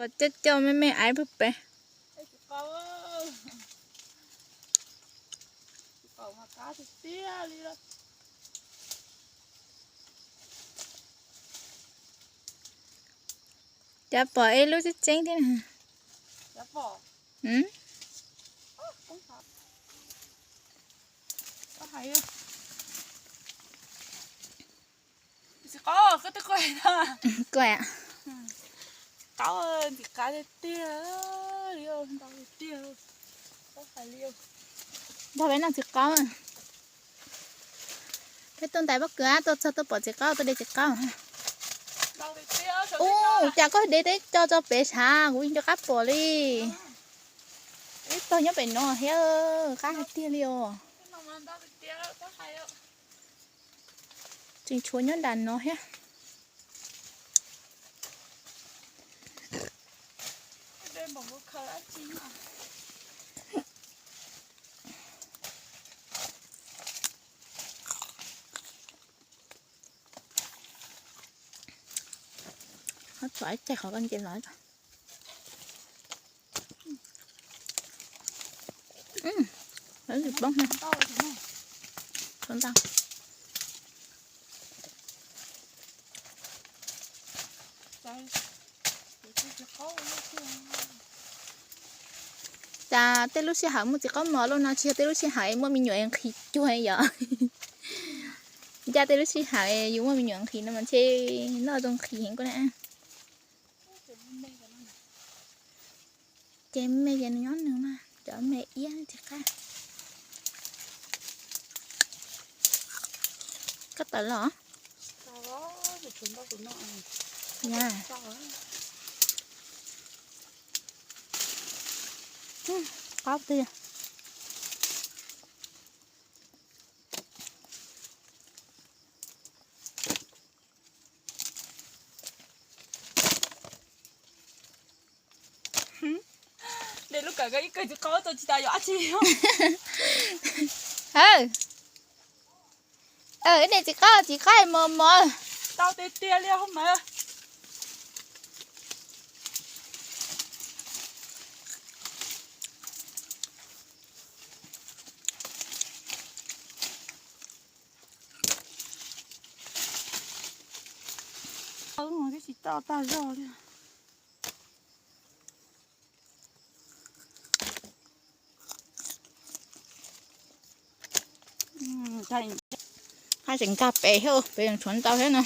Coj coj me me aiv pem pem. Cas pom ib lub tseeb tseeb thiab na. Kuv, ntxim qab tiag tiag li, ntau tiag tiag. Nrog peb noj txiv qaub. Peb tuaj ntais pob kws tuaj txog tuaj pom txiv qaub, tuaj de txiv qaub. Ub, cas koj de teb co tso pem sav, kuv yeej nco qab pom li. Ib tog nyob pem no thiab, qab hais tiag li os. Tseem tshuav nyob nram no thiab. Txog ib ceg qhov koj nce los. Lawv tsis poob na. Tshuav ntau. Cas tej lub sij hawm muaj txiv qaub mos loj no tsis yog tej lub sij hawm muaj me nyuam nqhis cuag yom. Ncaj tej lub sij hawm yus muaj me nyuam nqhis no mas ntshe noj tau nqhis heev koj na. Ces me ces nws nyob nws mas cov me iab tsis qab. Koj tawm los? Qaub tiag. De lub kawm ko ib kawm txiv qaub tau tsis tas yuav dab tsi. Ib niam txiv qaub, txiv qaub mos mos. Tau tiag tiag li hauj mas. Ub, tsis tau tag zog li. Haj tseem nkag pem thiab, pem tshuav ntau thiab no.